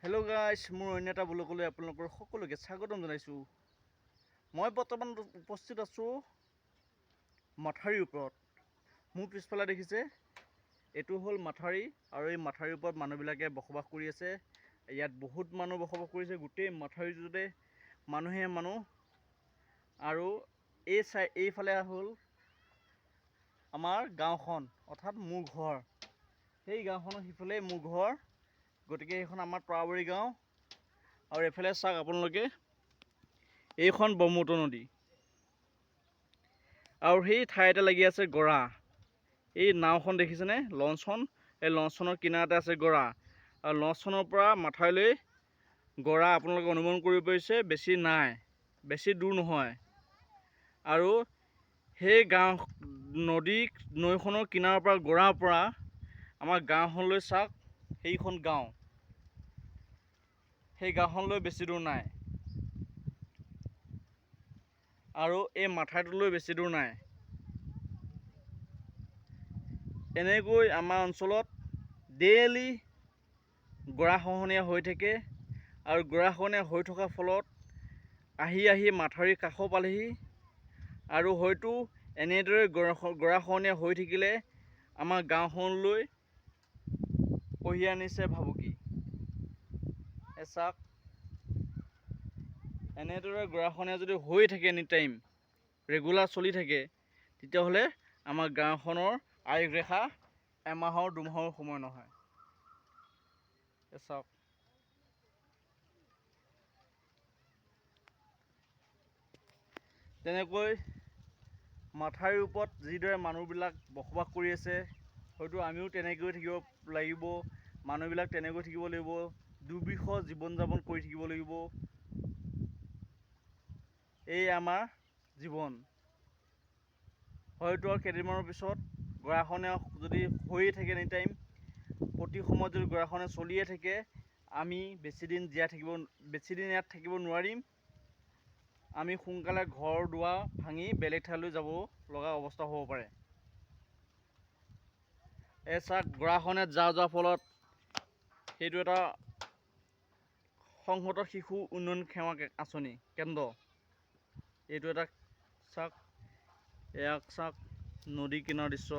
Hello' গাইছ, মোৰ অন্য এটা ব্লগলৈ আপোনালোকৰ সকলোকে স্বাগতম জনাইছোঁ। মই বৰ্তমান উপস্থিত আছোঁ মথাউৰিৰ ওপৰত। মোৰ পিছফালে দেখিছে, এইটো হ'ল মাথাউৰি আৰু এই মাথাউৰিৰ ওপৰত মানুহবিলাকে বসবাস কৰি আছে। ইয়াত বহুত মানুহ বসবাস কৰিছে। গোটেই মাথাউৰিটোতে মানুহে মানুহ। আৰু এই চাই এইফালে হ'ল আমাৰ গাঁওখন, অৰ্থাৎ মোৰ ঘৰ। সেই গাঁওখনৰ সিফালে মোৰ ঘৰ। গতিকে এইখন আমাৰ তৰাবৰী গাঁও। আৰু এইফালে চাওক আপোনালোকে, এইখন ব্ৰহ্মপুত্ৰ নদী আৰু সেই ঠাইতে লাগি আছে গৰা। এই নাওখন দেখিছেনে, লঞ্চখন? এই লঞ্চখনৰ কিনাৰতে আছে গৰা। আৰু লঞ্চখনৰ পৰা মাথাউৰিলৈ গৰা আপোনালোকে অনুমান কৰিব পাৰিছে, বেছি নাই, বেছি দূৰ নহয়। আৰু সেই গাঁও নদী নৈখনৰ কিনাৰৰ পৰা, গৰাৰ পৰা আমাৰ গাঁওখনলৈ চাওক, সেইখন গাঁও, সেই গাঁওখনলৈ বেছি দূৰ নাই আৰু এই মাথাউৰিটোলৈ বেছি দূৰ নাই। এনেকৈ আমাৰ অঞ্চলত ডেইলি গৰাখহনীয়া হৈ থাকে আৰু গৰাখহনীয়া হৈ থকাৰ ফলত আহি আহি মাথাউৰিৰ কাষো পালেহি। আৰু হয়তো এনেদৰে গৰাখহনীয়া হৈ থাকিলে আমাৰ গাঁওখনলৈ কঢ়িয়াই আনিছে ভাবুকি। এই চাওক, এনেদৰে গৰাখহনীয়া যদি হৈ থাকে, এনি টাইম ৰেগুলাৰ চলি থাকে, তেতিয়াহ'লে আমাৰ গাঁওখনৰ আয়ুস ৰেখা এমাহৰ দুমাহৰ সময় নহয়। এই চাওক, তেনেকৈ মাথাউৰিৰ ওপৰত যিদৰে মানুহবিলাক বসবাস কৰি আছে, হয়তো আমিও তেনেকৈ থাকিব লাগিব। মানুহবিলাক তেনেকৈ থাকিব লাগিব, দুৰ্বিষহ জীৱন যাপন কৰি থাকিব লাগিব। এই আমাৰ জীৱন। হয়তো আৰু কেইদিনমানৰ পিছত গৰাখহনীয়া যদি হৈয়ে থাকে, এনি টাইম প্ৰতি সময়ত যদি গৰাখহনীয়া চলিয়ে থাকে, আমি বেছিদিন জীয়াই থাকিব, বেছিদিন ইয়াত থাকিব নোৱাৰিম। আমি সোনকালে ঘৰ দুৱাৰ ভাঙি বেলেগ ঠাইলৈ যাব লগা অৱস্থা হ'ব পাৰে। এই চাওক, গৰাখহনীয়াত যোৱাৰ ফলত সেইটো এটা সংহত শিশু উন্নয়ন সেৱা আঁচনি কেন্দ্ৰ। এইটো এটা চাওক, এয়াক চাওক, নদী কিনাৰ দৃশ্য।